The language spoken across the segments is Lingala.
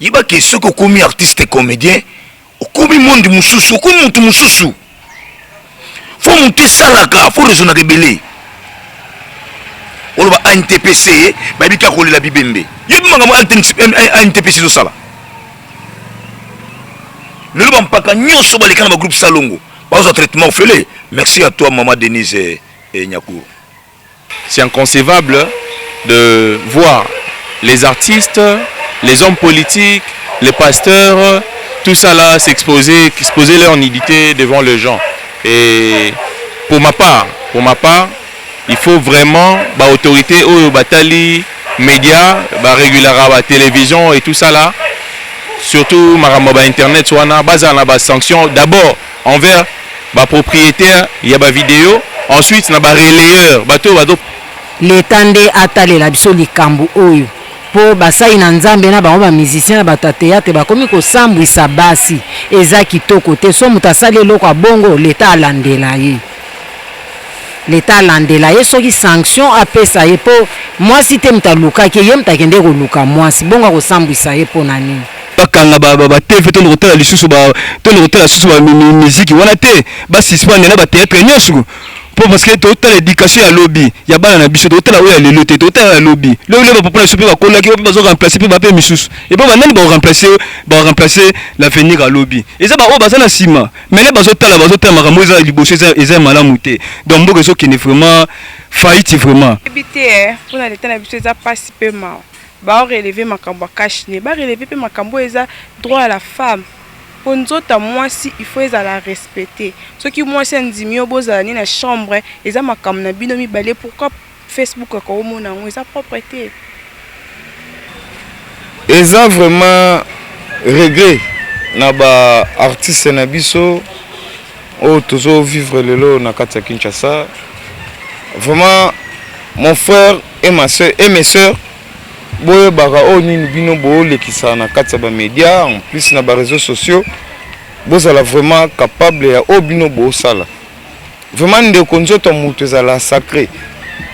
Yeba ke soki okomi artiste comedien okomi monde mosusu, okomi mutu mosusu. Faut mutu esalaka, faut raisonnaka ebele. Oloba ANTPC bayebi kaka kolela bibembe. Yebi makambo ANTPC ezosala. Lelo ba mpaka nyonso baleka na ba groupe Salongo bazwa traitement ofele. Merci à toi maman Denise eh, eh, Nyakour. C'est inconcevable de voir les artistes, les hommes politiques, les pasteurs, tout ça là s'exposer, exposer leur nudité devant les gens. Et pour ma part, pour ma part, il faut vraiment ba autorité oyo batali média, ba régulara ba télévision et tout ça là, surtout makambo ba internet wana bazala na ba sanctions d'abord envers ba propriétaires ya ba vidéo, ensuite na ba relayeurs bato bazo L'etat nde atalela biso likambu oyo po basali na nzambe na bango ba musiciens na batu ya theatre bakomi kosambwisa basi eza kitoko te so mutu asali eloko ya bongo l'etat alandela ye l'etat alandela ye soki sanction apesa ye po mwasi te mutu alukaki ye ye mutu akendeki koluka mwasi bongo akosambwisa ye pona nini? Bakanga ba TV tokende kotala lisusu ba tokende kotala lisusu ba miziki wana te ba suspendre na ba theatre nyonso po parce que totala education ya lobi ya bana na biso totala oyo ya lelo te totala ya lobi lobi lobi ba papa na biso pe bakolaki pe bazo remplacer pe ba pe misusu epo ba nani bako remplacer bako remplacer l'avenir ya lobi eza ba oyo baza na sima mais le bazotala bazotala makambo eza liboso eza eza malamu te donc mboka ezokende vraiment faillite vraiment. Nayebi te eh, pona l'etat na biso eza pasi pe mawa. Bao relever makambo ya cache nez, ba relever pe makambo oyo eza droit ya la femme po nzoto ya mwasi il faut ezala respecter. Soki mwasi andimi yo bozala ne na chambre eza makambo na bino mibale pourquoi Facebook ako mona yango eza propre te. Eza vraiment regret na ba artistes na biso oyo tozo vivre lelo na kati ya Kinshasa vraiment mon frère et ma soeur et mes soeurs boyebaka oyo nini bino bolekisa na kati ya ba media en plus na ba réseaux sociaux bozala vraiment capable ya oyo bino bosala vraiment ndeko nzoto ya moto ezala sacré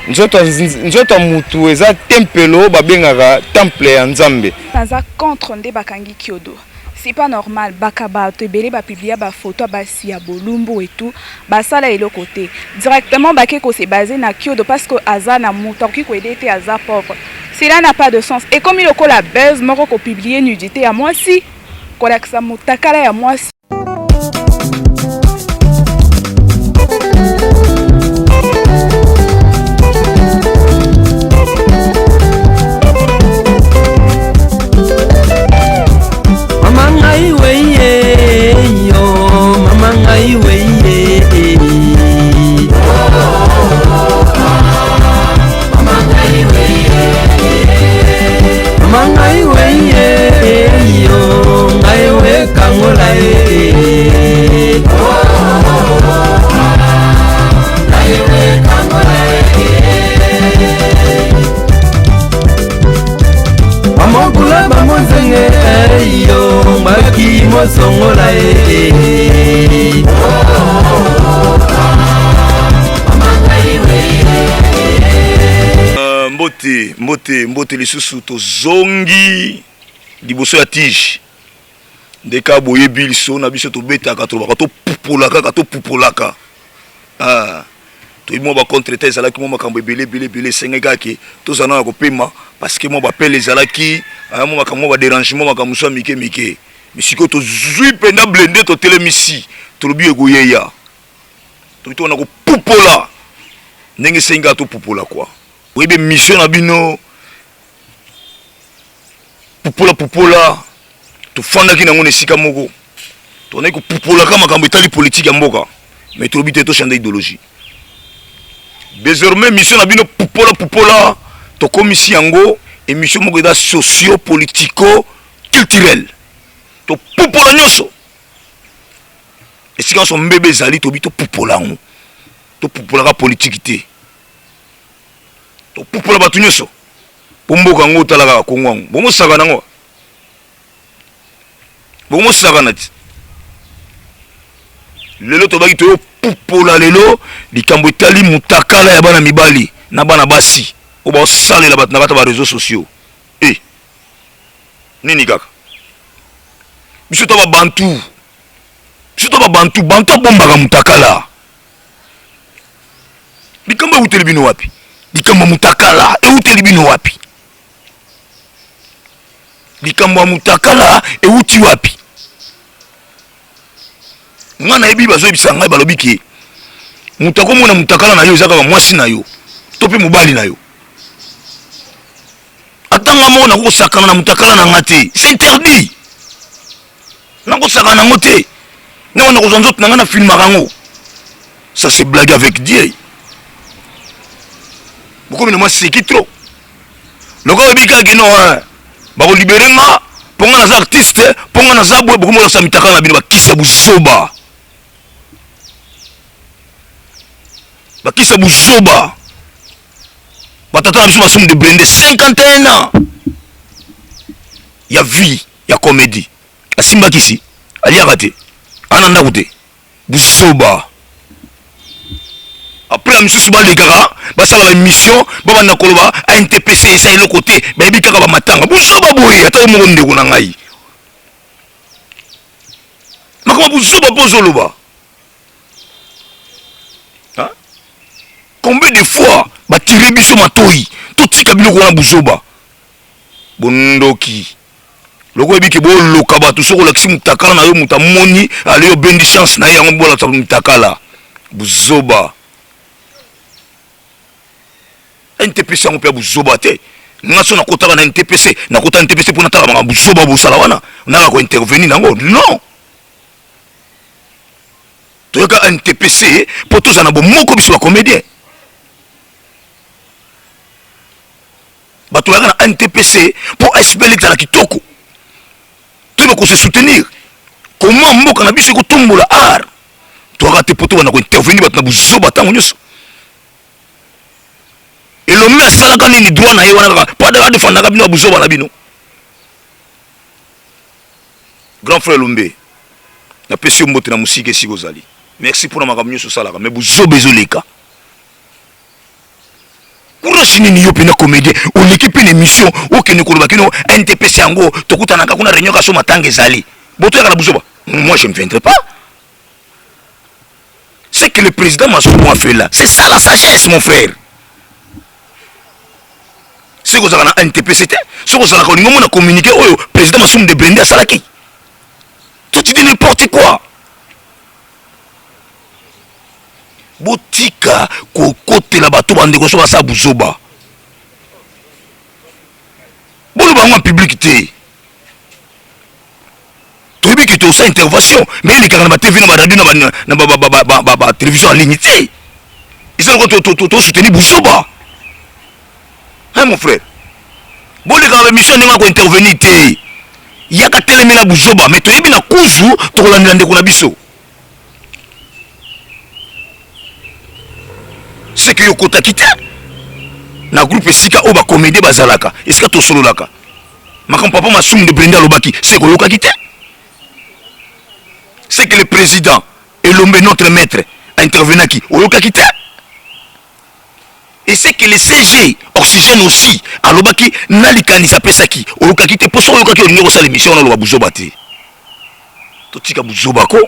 nzoto nzoto ya moto eza tempelo oyo babengaka temple ya nzambe Naza contre nde bakangi kiodo. C'est pas normal baka bato ebele ba publia ba photo ya basi ya bolumbu et tout basala eloko te directement bake ko se baser na kiodo parce que aza na mutu akoki ko aider te aza pauvre cela n'a pas de sens ekomi lokola buzz moko ko publier nudite ya mwasi kolakisa mutakala ya mwasi. Mama ngai weye yo mama ngai weye Mama ngai weye yo ngai we kangola ye Bamokula bamonzenge eyo baki mosongola ye Mbote mbote mbote lisusu tozongi liboso ya tige Nde kaka boyebi lisolo na biso tobetaka tolobaka topupola kaka topupolaka ah, toyebi mwa ba contre temps ezalaki mwa makambo ebele ebele ebele esengaki kaka ke tozala nano ya kopema parce que mwa bapele ezalaki ah, mwa makambo mwa baderangement makambo mosusu ya mike mike mais sikoyo tozwi mpenza blende totelemisi tolobi ekoyeya tobi tokona kopupola ndenge esengi kaka topupola kua oyebi mission na bino Pupola pupola tofandaki nango na esika moko tobandaki kopupolaka makambo etali politike ya mboka mais tolobi te tochanda idéologie désormais mission na bino pupola pupola tokomisi yango émission moko eza socio politico culturel topupola nyonso esika nyonso mbebe ezali tobi topupola yango topupolaka politiki te topupola bato nyonso Po mboka yango otala kaka Congo yango bongo sakana yango bongo sakana ti lelo tobaki toyo pupola lelo likambo etali mutakala ya bana mibali na bana basi oyo baosalela bato na kati ya ba réseaux sociaux e nini kaka. Biso to ba bantu. Biso to ba bantu, bantu abombaka mutakala. Likambo ewuteli bino wapi? Likambo ya mutakala ewuteli bino wapi? Likambo ya mutakala ewuti wapi? Nga nayebi bazoyebisa ngai balobi ke moto akomona mutakala na yo eza kaka mwasi na yo to mpe mobali na yo. Ata nga moko nakoki kosakana na mutakala na nga te, c'est interdit. Nakosakana nango te. Ndenge nakozwa nzoto na nga na filmaka yango. Ça c'est blague avec Dieu. Bokomi na mwa seki trop. Lokola oyebi kaka ke non hein, bako libere nga mpo nga naza artiste, mpo nga naza boye, bokomi kolakisa mitakala na bino bakisi ya buzoba. Bakisi ya buzoba. Batata na biso masumu de blende 51 ans ya vie ya comedie. Asimba kisi, aliaka te, ana ndako te. Buzoba. Après ya misusu balekaka basala ba emission babanda koloba ANTPC eza eloko te, bayebi kaka ba matanga. Buzoba boye ata yo moko ndeko na ngai. Makambo buzoba mpo ozoloba. Hein? Combien de fois ba tirer biso matoyi totika biloko wana buzoba. Bondoki. Lokola oyebi ke boloka bato soki olakisi mutakala na yo moto amoni ale obendi chance na ye yango bolakisa mutakala. Buzoba. NTPC yango mpe ya buzoba te. Nga so nakotaka na NTPC, nakota NTPC mpo natala makambo buzoba bosala wana, naka ko intervenir nango. Non. Toyaka NTPC mpo tozala na bomoko biso ba comedien. Bato bayaka na NTPC mpo SBL ezala kitoko, toyeba ko se soutenir. Comment mboka na biso ekotombola art? Toyaka te mpo tobanda ko intervenir bato na buzoba ntango nyonso. Elombe asalaka nini droit na ye wana kaka mpo adefandaka bino ya buzoba na bino. Grand frère Elombe, napesi yo mbote na mosika esika ozali. Merci mpo na makambo nyonso osalaka, mais buzoba ezoleka. Courage nini yo pena comedien oleki pe na emission okende koloba kino NTPC yango tokutanaka kuna réunion kaso matanga ezali botoyaka na buzoba. Moi je ne viendrai pas. Ce que le président Masumu a fait là, c'est ça la sagesse mon frère. Soki ozalaka na NTPC te, soki ozalaka olingi omona communiqué oyo président Masumu de Brende asalaki. Toi tu dis n'importe quoi. Botika kokotela bato bandeko so basala buzoba. Boloba yango en public te. Toyebi ke tosala intervention mais elekaka na ba TV na ba radio na ba ba télévision en ligne te. Eza lokola to soutenir buzoba. Hein mon frère. Bolekaka ba émission ndenge ko intervenir te. Yaka telemela buzoba mais toyebi na kuzu tokolandela ndeko na biso. Ce que yo okotaki te na groupe esika oyo ba comédien bazalaka, esika tosololaka makambo papa Masumu de Brenda alobaki, ce que oyokaki te. Ce que le président Elombe notre maître intervenaki, oyokaki te. Et ce que le CG Oxygène aussi alobaki na likanisi apesaki, oyokaki te. Po soki oyokaki olingi kosala émission wana oloba buzoba te. Totika buzoba ko.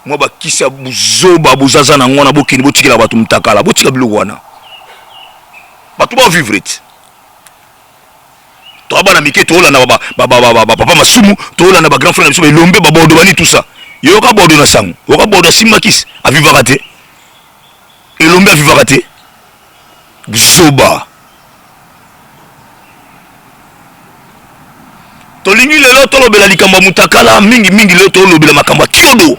Mwa bakisi ya buzoba bozaza na ngwana bokende botikela bato mutakala, botika biloko wana. Bato ba vivre te. Toa bana mike tolanda ba ba ba ba ba papa Masumu, tolanda ba grand frère na biso ba Elombe, ba Bordeaux bani tout ça. Yoka Bordeaux na sango, yoka Bordeaux asimba kisi, avivaka te. Elombe avivaka te. Buzoba. Tolingi lelo tolobela likambo ya mutakala mingi mingi, lelo tolobela makambo ya kiodo.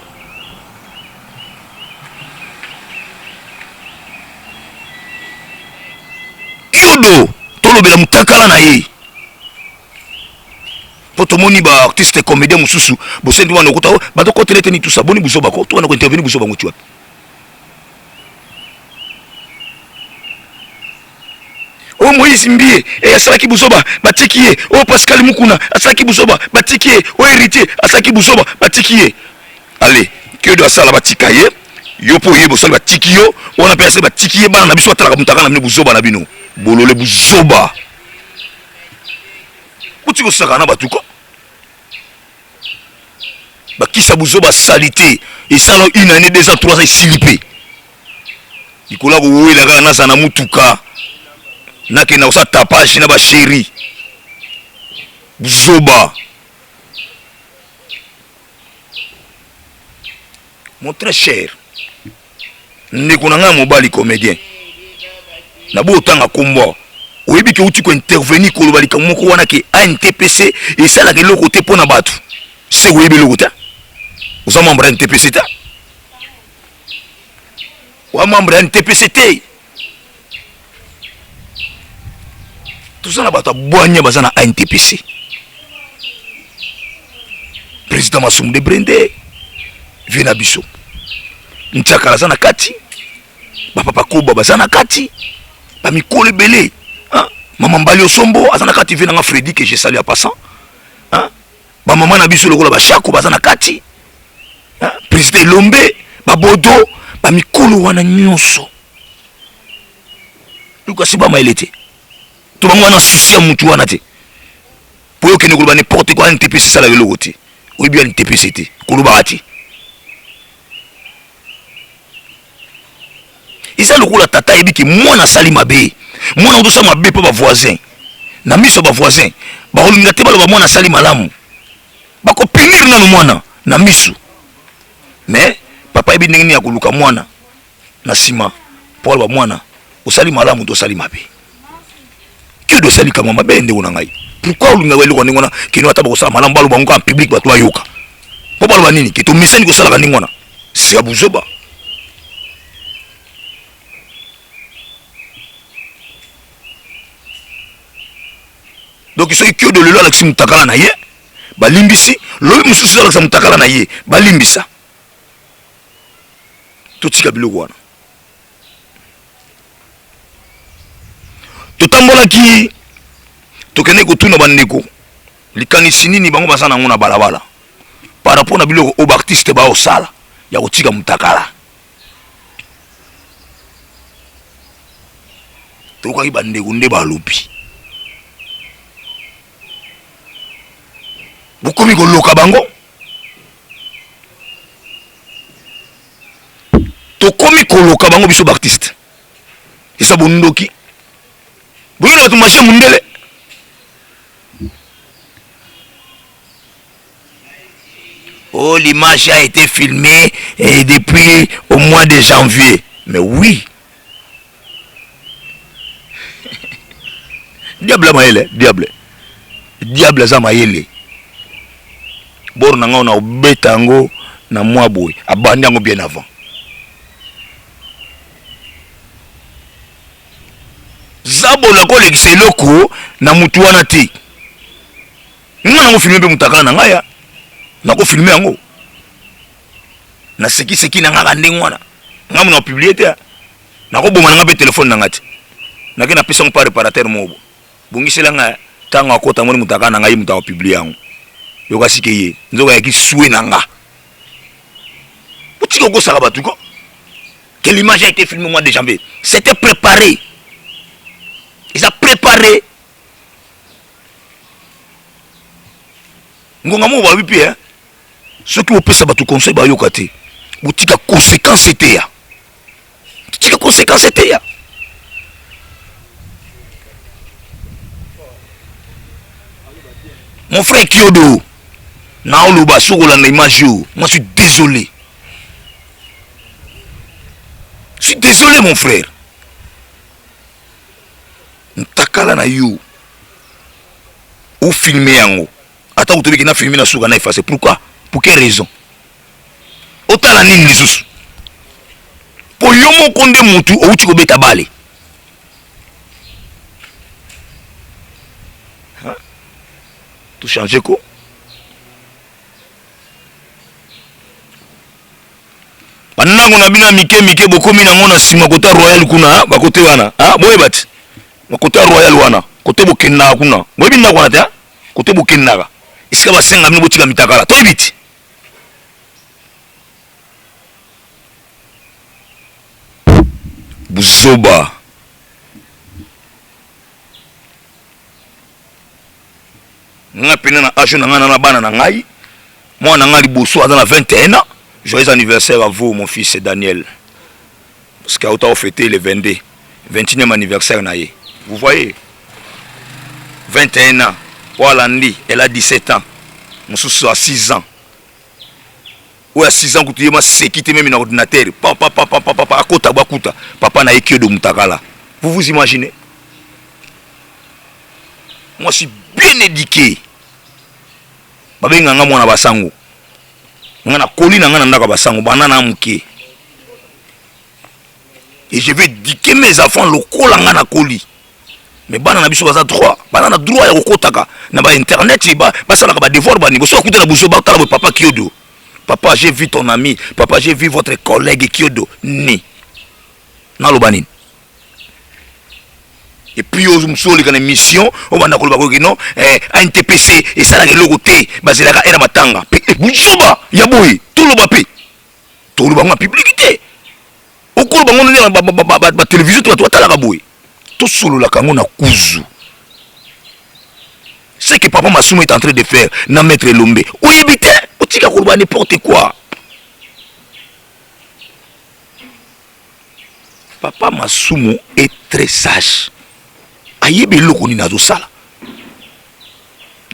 Kiodo tolobela mutakala na ye po tomoni ba artiste comédien mosusu bosendi wana okuta bato kotela ete ni tout ça boni buzoba ko to wana ko intervenir buzoba ngo wapi oyo Moïse Mbiye eh, asalaki buzoba batiki ye, oyo Pascal Mukuna asalaki buzoba batiki ye, oyo Héritier asalaki buzoba batiki ye. Allez, Kiodo asala batika ye, yo mpo oye bosali batiki yo, wana mpe asali batiki ye, bana na biso batalaka mutaka na bino buzoba na bino, bolole buzoba. Botiki kosakana na bato ko. Bakisa buzoba salite esala une année, deux ans, trois ans esili mpe. Likolo ya kowela kaka nazala na mutuka nakenda kosala tapage na ba chérie. Buzoba. Mon très cher ndeko na ngai ya mobali comedien na bo otanga kombo oyebi ke outi ko intervenir koloba likambo moko wana ke ANTPC esalaka eloko te mpo na bato se oyebi eloko te oza membre ya ANTPC te oza membre ya ANTPC te toza na bato ya bwanya baza na ANTPC président Masumu de Brende vie na biso Ntsakala aza na kati bapapa Koba baza na kati bamikolo ebele mama Mbali Osombo aza na kati vie nanga Freddy que je salue en passant bamama na biso lokola bashako baza na kati président Elombe babodo bamikolo wana nyonso Lucas ba mayele te to bango wana souci ya mutu wana te po yo okende koloba n'importe quoi NTPC esalaka eloko te oyebi ya NTPC te kolobaka te eza lokola tata ayebi ke mwana asali mabe mwana otosala mabe mpo bavoisin na miso ya bavoisin bakolinga te baloba mwana asali malamu bakopunir nanu mwana na miso mais papa ayebi ndenge nini ya koluka mwana na nsima mpo aloba mwana osali malamu to osali mabe kiodo osali likambo mabe ndeko na ngai pourquoi olingaka eloko ndenge wana kino ata bakosala malamu baloba yango kaka public bato bayoka mpo baloba nini ke tomesani kosalaka ndenge wana sika buzoba donc soki kiodo lelo alakisi mutakala na ye balimbisi lobi mosusu alakisa mutakala na ye balimbisa totika biloko wana totambolaki tokende kotuna bandeko likanisi nini bango baza nango na balabala par rapport na biloko oyo baartiste baosala ya kotika mutakala tokaki bandeko nde balobi bokomi koloka bango tokomi koloka bango biso baartiste eza bondoki boyina bato magie mundele Oh, l'image a été filmée et depuis au mois de janvier. Mais oui. Diable mayele, diable. Diable aza mayele. Bor na nga na obeta yango na mwa boye. Abandi yango bien avant. Zabolo akolekisa eloko na mutu wana te. Nga nango filme mpe mutakala na ngai ya. Nako filme yango. Na seki seki na ngaka ndenge wana. Nga mona publier te. Nako boma na nga mpe telefone na nga te. Nake na pesa ngo pa reparateur moko. Bongisela nga tango akota moni mutakala na ngai mutu akopublier yango. Yoka sike ye. Nzoka yaki souhait na nga. Botika kokosaka bato ko. Que l'image a été filmée au mois de janvier. C'était préparé. Ils ont préparé. Ngonga moko balobi mpe eh, soki opesa bato conseil bayoka te, botika conséquence eteya, tika conséquence eteya. Mon frère Kiodo, naoloba soki olanda image oyo, moi je suis désolé. Je suis désolé mon frère. Ntakala na yo o filmer yango ata kutu obiki na filmer na suka na effacer pourquoi pour quelle raison otala nini lisusu po yo moko nde mutu outi kobeta bale to changer ko Bandako na bino ya mike mike bokomi nango na sima kota royal kuna ba kote wana ah boyeba ti ba kote ya royal wana kote bokendaka kuna boyebi ndako wana te ah kote bokendaka esika basenga bino botika mitakala toyebi ti buzoba Nga pena na age na nga na bana na ngai, mwana na nga liboso aza na 21 ans. Joyeux anniversaire à vous mon fils Daniel. Parce que auta fêter le 22, 21e anniversaire na ye. Vous voyez? 21 ans. Oyo alandi, elle a 17 ans. Mosusu a 6 ans. Oyo ya 6 ans kutu ye maseki te meme na ordinateur. Papa papa papa papa akota bakuta. Papa na ye Kiodo Mutakala. Vous vous imaginez? Mwasi bien éduqué. Babenga nga mwana basango. Nga na koli na nga na ndako ya basango banda na muke. Et je vais éduquer mes enfants lokola nga na koli. Mais bana na biso baza droit, bana na droit ya kokotaka na ba internet ba basalaka ba devoir ba niveau. Soki akuta na buso batala boye papa Kiodo. Papa, j'ai vu ton ami. Papa, j'ai vu votre collègue Kiodo. Ni. Naloba nini? Et puis oyo mosusu oleka na émission obanda koloba koki non eh, ANTPC esalaka eloko te bazelaka era matanga mpe eh, buzoba ya boye toloba mpe toloba yango na public te okoloba yango ndenge batelevizio to bato batalaka boye tosololaka yango na kuzu. Ce que papa Masumu est en train de faire na maître Elombe oyebi te, otika koloba n'importe quoi. Papa Masumu est très sage, ayebi eloko nini azosala.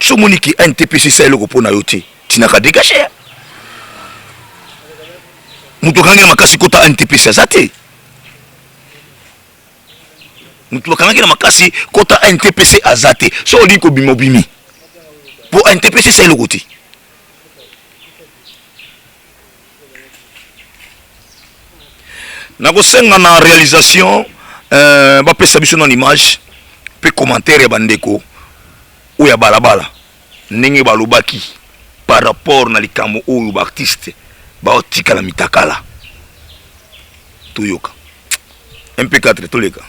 So omoni ke ANTPC esala eloko mpo na yo te, tinaka dégage. Moto akangi na makasi kota ANTPC aza te. Moto bakangaki na makasi kota ANTPC aza te. So olingi kobima obimi, mpo ANTPC esala eloko te. Nakosenga na réalisation euh, bapesa biso nano image mpe commentaire ya bandeko oyo ya balabala ndenge balobaki par rapport na likambo oyo baartiste baotikala mitakala. Toyoka mp4 toleka.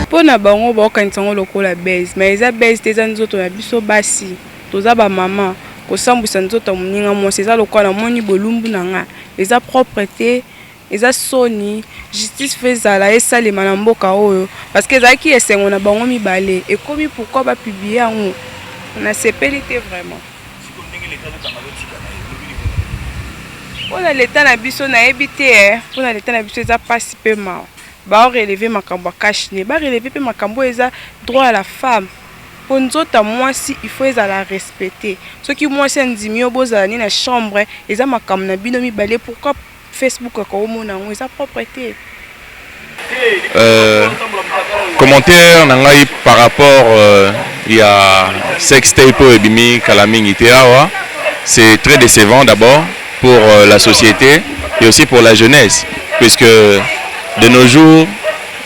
Mpo na bango baokanisa yango lokola base, mais eza base te, eza nzoto na biso basi, toza bamama. Kosambwisa nzoto ya moninga mwasi eza lokola namoni bolumbu na nga eza propre te, eza soni. Justice faut ezala esalema na mboka oyo, parce que ezalaki esengo na bango mibale, ekomi pourquoi bapublie yango? Nasepeli te vraiment. Mpona leta na biso nayebi te eh. Mpona leta na biso eza mpasi mpe mawa. Baoreleve makambo ya cash-nez, bareleve mpe makambo oyo eza droit ya la femme. Mpo nzoto ya mwasi il faut ezala respecte. Soki mwasi andimi yo bozala ne na chambre, eza makambo na bino mibale. Pourquoi Facebook akomona yango? Eza propre te. Commentaire na ngai par rapport ya sex tape oyo ebimi kala mingi te awa, c'est très décevant d'abord pour la société et aussi pour la jeunesse, puisque de nos jours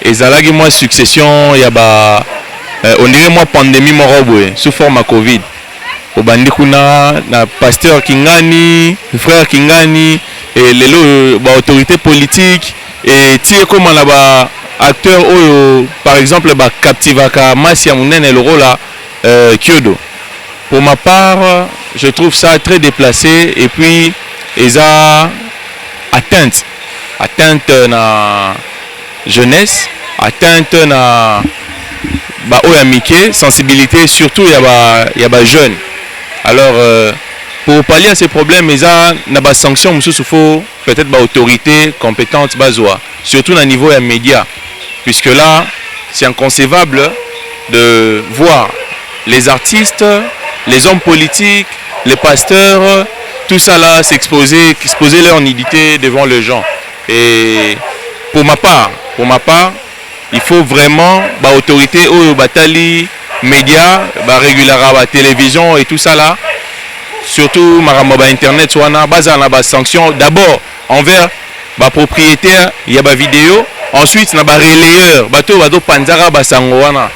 ezalaki mwa succession ya ba on dirait mwa pandémie moko boye sous forme ya Covid. Obandi kuna na pasteur Kingani, frère Kingani, et lelo ba autorité politique et ti ekoma na ba acteur oyo par exemple ba captivaka masse ya monene lokola Kiodo. Pour ma part, je trouve ça très déplacé et puis eza atteinte, atteinte na jeunesse, atteinte na ba oyo ya mike, sensibilité surtout ya ba jeune. Alors pour pallier à ces problèmes, eza na ba sanction mosusu faut peut-être ba autorité compétente bazwa, surtout na niveau ya média, puisque là c'est inconcevable de voir les artistes, les hommes politiques, les pasteurs, tout ça là s'exposer, exposer leur nudité devant les gens. Et pour ma part, il faut vraiment ba autorité oyo batali média, ba régulara ba télévision et tout ça là, surtout makambo ba internet wana, bazala na ba sanction d'abord envers ba propriétaire ya ba vidéo, ensuite na ba relayeur, bato bazo panzaka ba sango wana,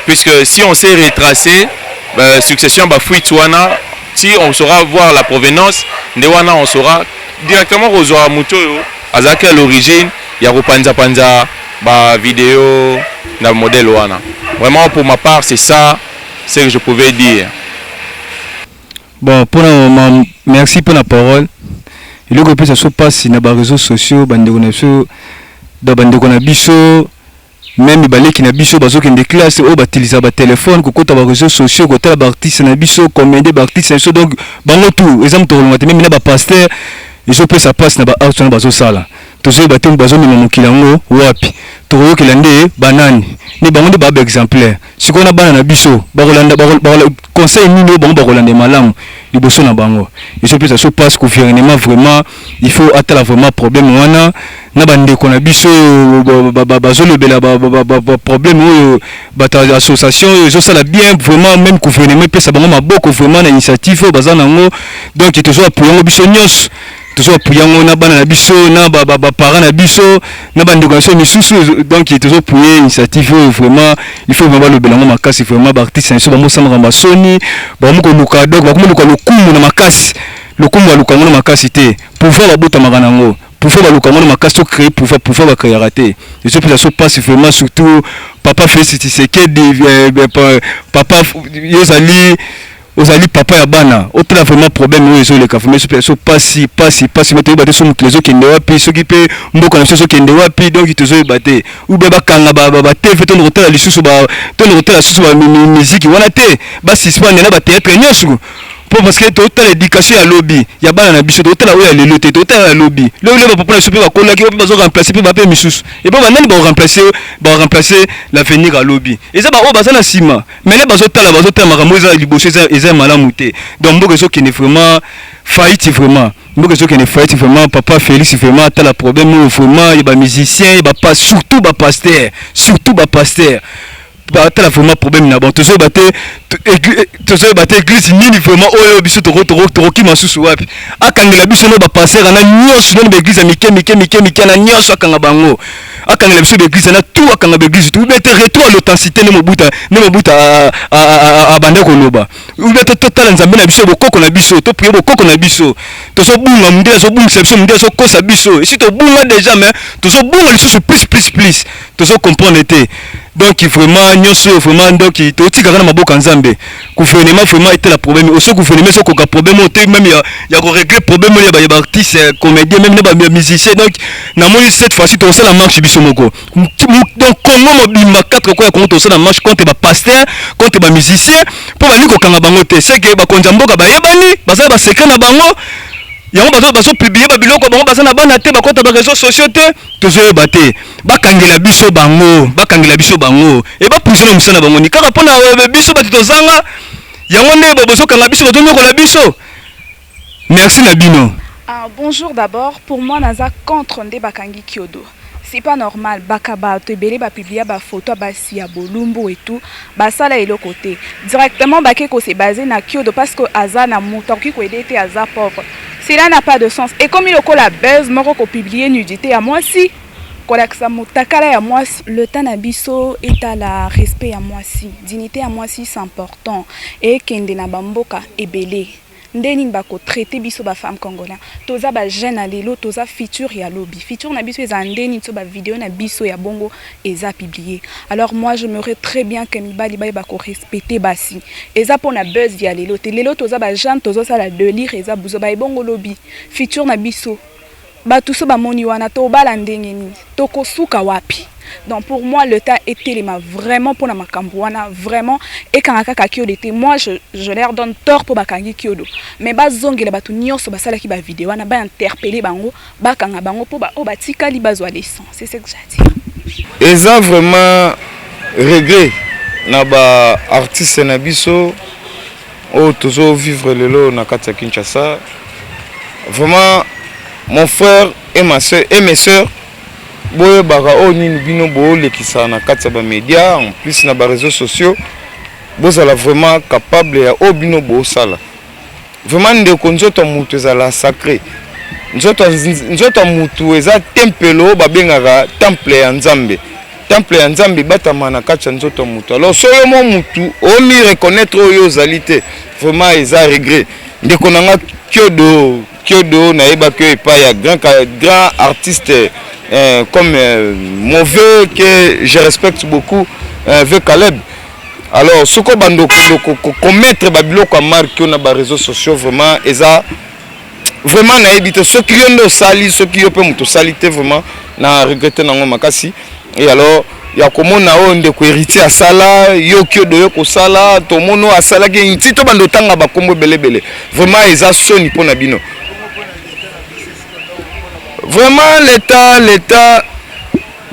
puisque si on sait retracer ba succession ba fuite wana, si on saura voir la provenance nde wana on saura directement kozwa moto oyo azalaki à l'origine ya kopanza-panza ba vidéo na modèle wana. Vraiment, pour ma part, c'est ça ce que je pouvais dire. Bon, mpona ma, merci mpona parole. Eloko epesa so mpasi na baréseaux sociaux, bandeko na biso, da bandeko na biso, même baleki na biso bazokende classe, oyo batilisaka batelefone, kokota baréseaux sociaux, kotala baartiste na biso, comédie, baartiste na biso. Donc bango tout eza moto kolonga te, même na bapasteur. Ezopesa mpasi na baart wana bazosala. Tozoyeba te bazomema mokili yango wapi. Tokoyokela nde banani? Nde bango nde baa baexemplaire. Sikoyo na bana na biso bakolanda conseil nini oyo bango bakolanda malamu liboso na bango? Ezopesa so mpasi. Gouvernement vraiment, il faut atala vraiment problème wana na bandeko na biso oyo bazolobela baproblème oyo. Bato ya association oyo ezosala bien vraiment, même gouvernement epesa bango maboko vraiment na initiative oyo baza nango. Donc tozo appuyer yango biso nyonso, tozo appuyer yango na bana na biso, na baparent na biso, na bandeko na biso misusu. Donc tozo appuyer initiative oyo vraiment. Il faut vraiment balobela yango makasi vraiment. Baartiste na biso bamosala makambo ya soni, bakomi koluka, donc bakomi koluka lokumu na makasi. Lokumu baluka yango na makasi te. Pouvoir babotamaka nango, pouvoir baluka yango na makasi. Tocréer pouvoir, pouvoir bacréaka te. Ezopesa so mpasi vraiment, surtout papa Félix Tshisekedi. Papa, yo ozali papa ya bana, otala vraiment problème oyo ezoleka. Vraiment ezopesa so pasi, pasi, pasi. Me toyeba te so mokili ezokende wapi, soki mpe mboka na biso ezokende wapi. Donc tozoyeba te. Ube bakanga batv, tona kotala lisusu, tona kotala lisusu bamiziki wana te. Basuspendre na bathéâtre nyonso, mpo parce que totala éducation ya lobi ya bana na biso. Totala oyo ya lelo te, totala ya lobi. Lobi lobi bapapa na biso mpe bakolaki, mpe bazoremplace mpe bape misusu. Epo banani bakoremplace l'avenir ya lobi? Eza baoyo baza na nsima. Mene bazotala makambo eza liboso, eza malamu te. Donc mboka ezokende vraiment faillite, vraiment mboka ezokende faillite vraiment. Papa Félix vraiment atala problème oyo vraiment ya bamusicien, ya surtout bapasteur, surtout bapasteur. Batala vraiment problème na bango. Tozoyeba te, tozoyeba te église nini vraiment oyo biso tokokima susu wapi. Akangela biso no bapasteur na nyonso nani, baéglise ya mike mike mike mike na nyonso, akanga bango. Akangela biso baéglise na tout, akanga baéglise tout. Ube te retour à l'authenticité, nde Mobutu abanda koloba. Ube totala Nzambe na biso, bokoko na biso, toprier bokoko na biso. Tozobunga, mondele azobungisa biso, mondele azokosa biso. Esi tobunga déjà, mais tozobunga lisusu plus, plus, plus. Tozocomprendre te. Donc vraiment nyonso oyo vraiment, donc totikaka na maboko ya Nzambe. Gouvernement vraiment etala problème oso. Gouvernement ezokoka problème oyo te, même ya korégler problème oyo ya baartiste comédien, même na bamusicien. Donc namoni cette fois-ci tokosala marche biso moko. Donc Congo mobimba, quatre coins ya Congo, tokosala marche contre bapasteur, contre bamusicien, mpo balingi kokanga bango te. C'est que bakonzi ya mboka bayebani, baza basecret na bango. Yango bazopublier babiloko bango baza na bana te, bakota baréseaux sociaux te. Tozoyeba te. Bakangela biso bango, bakangela biso bango e baprison na mosala na bango ni kaka mpona biso bato tozanga yango nde bozokanga biso, bazonyokola biso. Merci na bino. Ah, bonjour d'abord. Pour moi, naza contre nde bakangi Kiodo. C'est pas normal. Baka bato ebele bapublia bafoto ya basi ya bolumbu et tout, basala eloko te. Directement bake kose baser na Kiodo parce que aza na moto akoki koaider te, aza pauvre. Cela n'a pas de sens. Ekomi lokola buzz moko, kopublier nudité ya mwasi, kolakisa motakala ya mwasi. Le temps na biso etala respect ya mwasi, dignité ya mwasi, c'est important. Ekende na bamboka ebele nde nini bakotraiter biso bafemme congolais. Toza bajeune ya lelo, toza futur ya lobi. Futur na biso eza nde nini so bavideo na biso ya bongo eza publié? Alors moi, j'aimerais très bien que mibali bayeba korespecter basi. Eza mpona buzz ya lelo te. Lelo toza bajeune, tozosala délire, eza buzo bayebongo. Lobi futur na biso, bato so bamoni wana, tobala ndenge nini? Tokosuka wapi? Donc pour moi, le temps etelema vraiment mpona makambo wana. Vraiment ekanga kaka Kiodo te. Moi, je leur donne tort mpo bakangi Kiodo, mais bazongela bato nyonso basalaki bavideo wana, bainterpeller bango, bakanga bango mpo oyo batikali bazwa leçon. C'est ce que j'ai à dire. Eza vraiment regret na baartiste na biso oyo tozovivre lelo na kati ya Kinshasa. Vraiment, mon frère et ma soeur et mes sœurs, boyebaka oyo nini bino boolekisa na kati ya bamédia, en plus na baréseaux sociaux. Bozala vraiment capable ya oyo bino boosala. Vraiment ndeko, nzoto ya mutu ezala sacré. Nzoto ya mutu eza tempelo oyo babengaka temple ya Nzambe. Temple ya Nzambe ebatama na kati ya nzoto ya mutu. Alors so yo mo mutu omi reconnaître oyo ozali te, vraiment eza regret. Ndeko na nga Kiodo, Kiodo nayebaki oyo epai ya grand, grand artiste comme mauvais que je respecte beaucoup, ve Caleb. Alors soki obanda okende komettre babiloko ya marque oyo na bareseau sociaux, vraiment eza vraiment nayebi te soki yo nde osali, soki yo mpe moto osali te, vraiment na regrette nango makasi. Et alors ya komona oyo ndeko Héritier asala, yo Kiodo yo kosala, tomona oyo asalaki nti tobanda otanga bakombo ebelebele, vraiment eza soni mpo na bino. Vraiment l'état, l'état,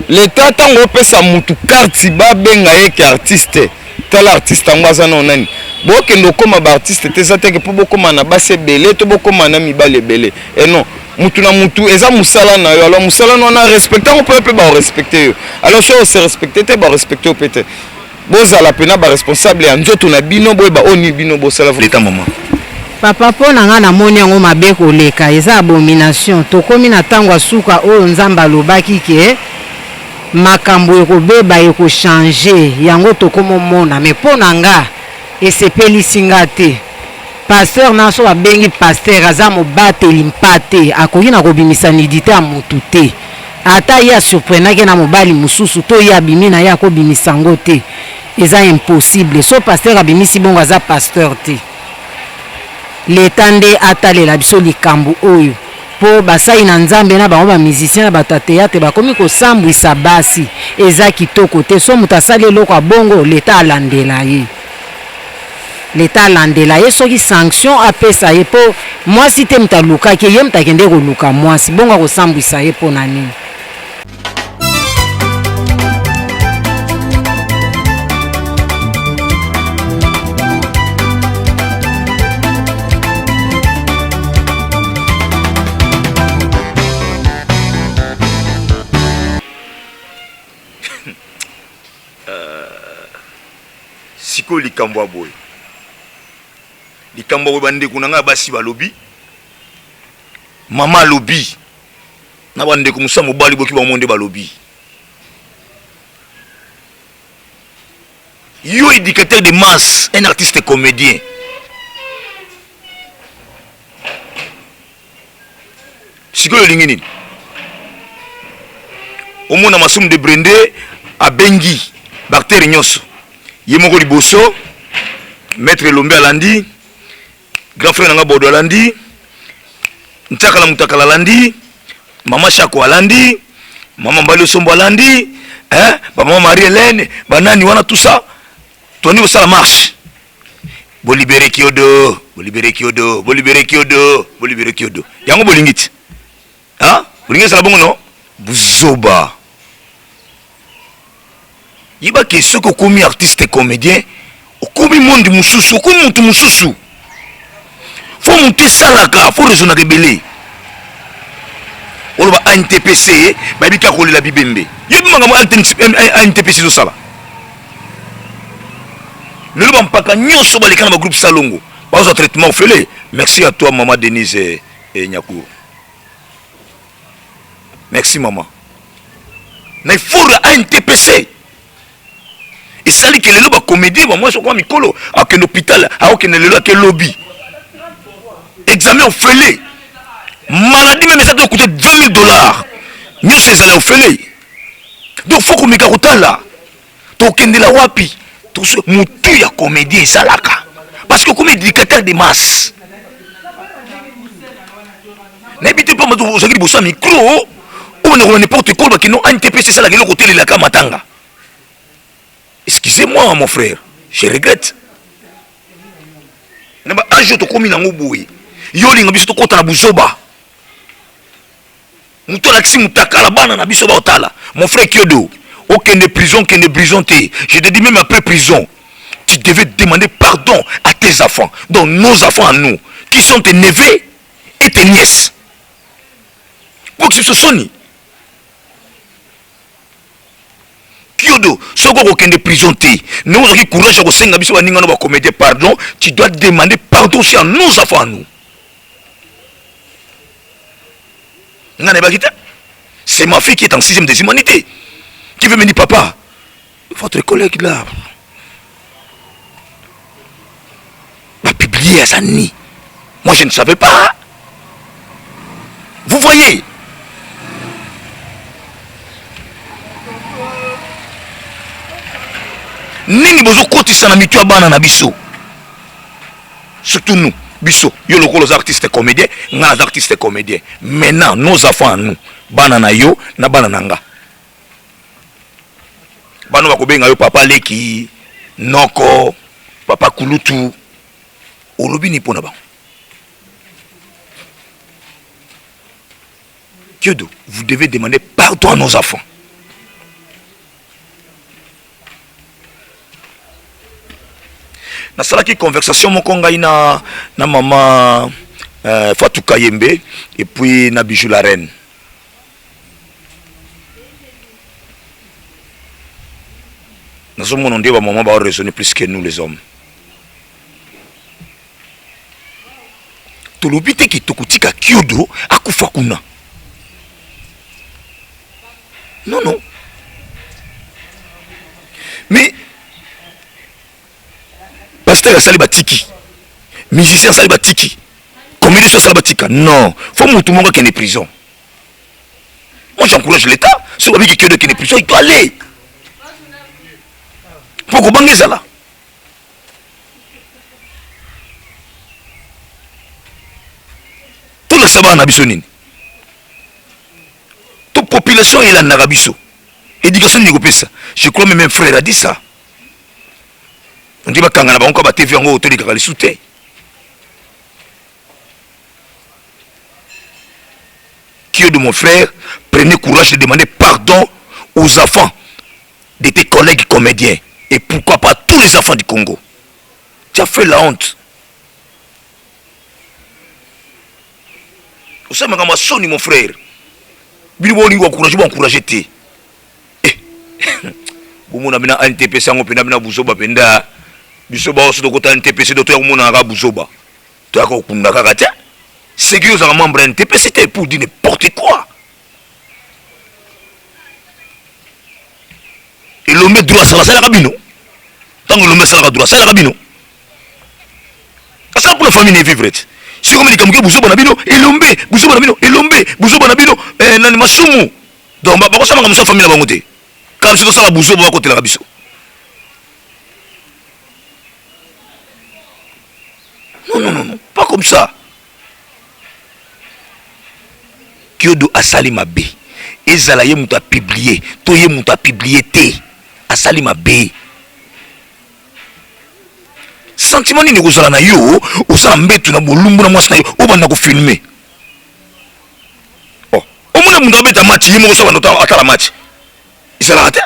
l'état, ntango opesa mutu carte babenga ye ke artiste, tala artiste yango aza nao nani. Bokende okóma baartiste te, eza teke mpo bokóma na basi ebele to bokóma na mibali ebele. E non, mutu na mutu eza mosala na yo. Alors mosala na wana, respecte yango mpo yo mpe barespecte yo. Alors soki ose respecte te, barespecte yo mpe te. Bozala mpena baresponsable ya nzoto na bino, boyeba oyo nini bino bosala. Leta mama. Papa, mpo na ngai namoni yango mabe koleka, eza abomination. Tokómi na ntango ya suka oyo Nzambe alobaki ke makambo ekobeba, ekochange. Yango tokomomona. Me mpo na nga esepelisi nga te. Pasteur na so babengi pasteur, aza mobateli mpate, akoki na kobimisa nudité ya motu te. Ata ye asurprenaki na mobali mosusu to ye abimi na ye, akobimisa yango te, eza impossible. So pasteur abimisi bongo, aza pasteur te. Leta nde atalela biso likambo oyo, mpo basali na Nzambe na bango bamusicien na bato ya théâtre bakomi kosambwisa basi, eza kitoko te. So moto asali eloko ya bongo, leta alandela ye, leta alandela ye, soki sanction apesa ye, mpo mwasi te moto alukaki ye, moto akende koluka mwasi bongo akosambwisa ye mpo na nini? Sikoyo likambo ya boye, likambo ya boye, bandeko na ngai basi balobi, mama alobi na bandeko mosusu ya mobali, boki bango nde balobi. Yo éducateur de masse, un artiste comédien, sikoyo olingi nini? Omona Masumu de Brende abengi baacteur nyonso, ye moko liboso, maître Elombe alandi, grand frère nanga Bodo alandi, Ntiakala Mutakala alandi, mama Shako alandi, mama Mbali Osombo alandi, hein, bamama Marie Hélène, banani wana, tout ça toni kosala marche: bolibere Kiodo, bolibere Kiodo, bolibere Kiodo, bolibere Kiodo. Yango bolingi ti, hein? Bolingi esala bongo? No, buzoba. Yeba ke soki okomi artiste comédien, okomi monde mosusu, okomi motu mosusu. Fo motu esalaka, fo raisonnaka ebele. Oloba ANTPC bayebi kaka kolela bibembe. Yebi makambo ANTPC ezosala lelo, bampaka nyonso baleka na bagroupe salongo bazwa traitement ofele. Merci à toi, mama Denise eh, Nyakour. Merci mama. Na effort ya ANTPC esali ke lelo bacomédien bamwasi okoma mikolo akende hôpital, akokende lelo, ake lobi, examen ofele, maladie même eza te okute 20 000 $, nyonso ezala ofele. Donc faut komeka kotala tokendela wapi. Motu ya comédien ezalaka parce que okomi éducateur de masse. Nayebi te mpo ozalaki liboso ya micro oyo nakola n'importe quoi, bakino ANTPC esalaka eloko otelelaka matanga. Excusez-moi mon frère, je regrette. Na ba age oyo tokómi nango boye, yo olinga biso tokɔta na buzoba? Moto alakisi mutakala, bana na biso baotala. Mon frère Kiodo, okende prison, okende prison te, je te dis, même après prison, tu devais demander pardon à tes enfants, donc nos enfants à nous, qui sont tes neveux et tes nièces, pour que ce soni. Kiodo, soki okokende prison te, ndenge ozwaki courage ya kosenga biso baninga no bacomédien pardon, tu dois demander pardon aussi à nos enfants, à nous. Nga nayebaki te. C'est ma fille qui est en sixième des humanités qui veut me dire: papa, votre collègue là bapublié aza ni. Moi, je ne savais pas. Vous voyez, nini bozokotisa. tozokotisa na mitu ya bana na biso. Surtout nous, biso, yo lokola oza artiste comédien, nga naza artiste comédien. Maintenant, nos enfants à nous, bana na yo na bana na nga. Bana bakobenga yo papa leki, noko, papa kulutu. Olobi ni pona bango? Kiodo, vous devez demander pardon à nos enfants. Nasalaki conversation moko ngai na, na mama euh, Fatou Kayembe et puis na Bijou la reine. Nazomona nde ba mama ba raisonner plus que nous les hommes. Tolobi te ke tokotika Kiodo akufa kuna. Non, non. Mais pasteur asali batiki, musicien asali batiki, comédien asali batika. Non, faut mutu moko akende prison. Moi j'encourage l'État. Soki babiki Kiodo akende prison, il doit aller. Mpo kobanga ezala. Tolakisa bana na biso nini? To population elandaka biso. Éducation nini kopesa? Je crois même un frère a dit ça. On dit bakanga na bango ka ba TV yango tolekaka lisusu te. Kiodo mon frère, prenez courage de demander pardon aux enfants de tes collègues comédiens et pourquoi pas tous les enfants du Congo. Tu as fait la honte. Osala makambo ya soni mon frère. Bino bolingi ko encourager bo encourager te. Eh. Bomona bina NTPC yango pena bina buzoba penda. Biso ba oso tokota NTPC do toya komona kaka buzoba. Toya kokunda kaka te. C'est que ozalaka membre ya NTPC te pour dire n'importe quoi. Elombe droit asala asalaka bino. Tango elombe asalaka droit asalaka bino. Asala pour la famille ne vivre te. Sikomi likambo ke buzoba na bino elombe buzoba na bino elombe buzoba na bino eh, nani masumu. Donc bakosala makambo ya famille na bango te. Kaka biso tosala buzoba bakotelaka biso. Non non non non, pas comme ça. Kiodo asali mabe. Ezala ye moto a publier to ye moto a publier te. Asali mabe. Sentiment nini ekozala na yo oza na mbetu na bolumbu na mwasi na yo obanda ko filmer. Oh, omona moto abeta match ye moko so banda atala match. Ezalaka te.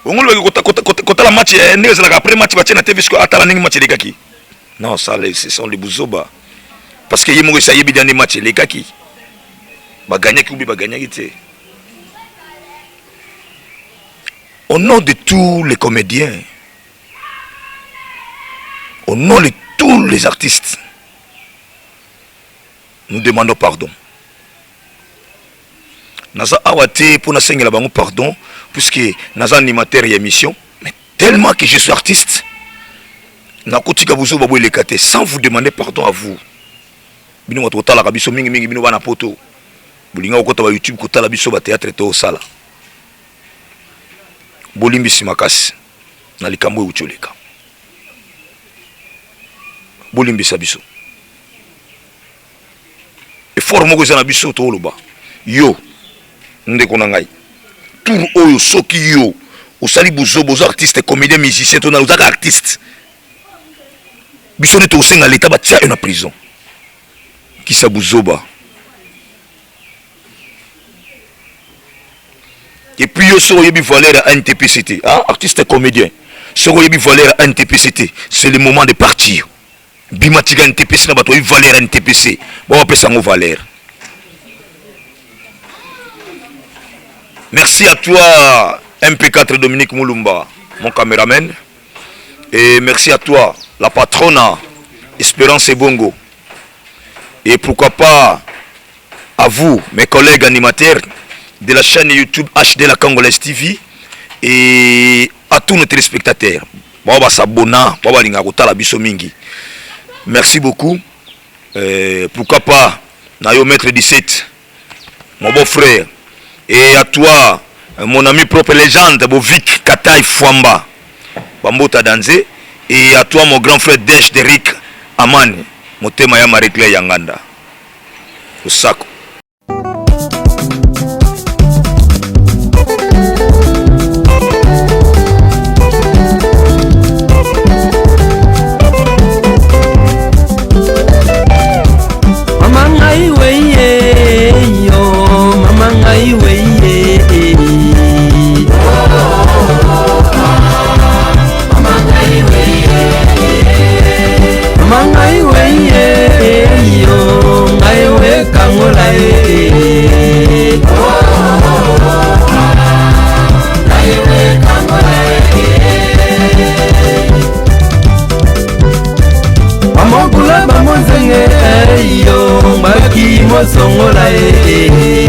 Bongo olobaki kotala match eh, ndenge ezalaka après match batie na TV sikoyo atala ndenge match elekaki. Non, ça ce sont les buzoba. Parce que ye moko esi ayebi nde match elekaki. Ba gagnaki ou bien ba gagnaki te. Au nom de tous les comédiens, au nom de tous les artistes, nous demandons pardon. Naza awa te mpo nasengela bango pardon puisque naza animateur ya émission, mais tellement que je suis artiste, nakotika buzoba bo eleka te sans vous demander pardon à vous. Bino bato kotalaka biso mingi mingi, bino bana poto bolinga kokota ba YouTube kotala biso ba théâtre to osala, bolimbisi makasi na likambo euti oleka, bolimbisa biso. Effort moko eza na biso toloba yo ndeko na ngai tour oyo soki yo osali buzoba oza artiste comédien musicien to na ozaka artiste biso nde tokosenga leta batia yo na prison kisa buzoba et puis yo soki oyebi valeur ya NTPC te ah, artiste comédien soki oyebi valeur ya NTPC te c'est le moment de partir Bima tika NTPC na bato oyebi valeur ya NTPC ba bapesa yango valeur. Merci à toi MP4 Dominique Mulumba, mon caméraman. Et merci à toi la patrona Espérance Ebongo. Et pourquoi pas à vous, mes collègues animateurs de la chaîne YouTube HD La Congolaise TV et à tous nos téléspectateurs. Bao ba s'abonna, bao balinga kotala biso mingi. Merci beaucoup. Euh, pourquoi pas na yo maître 17 mon beau frère et à toi Mon ami propre légende Bovik Katai Fwamba Bambota Danze et à toi mon grand frère Desh Derrick Amani motema ya Marie Claire Yanganda Osako. Mama ngai weye yo mama ngai weye Mama ngai weye yo ngai wekangola ye Bamokula bamonzenge eyo baki mosongola ye.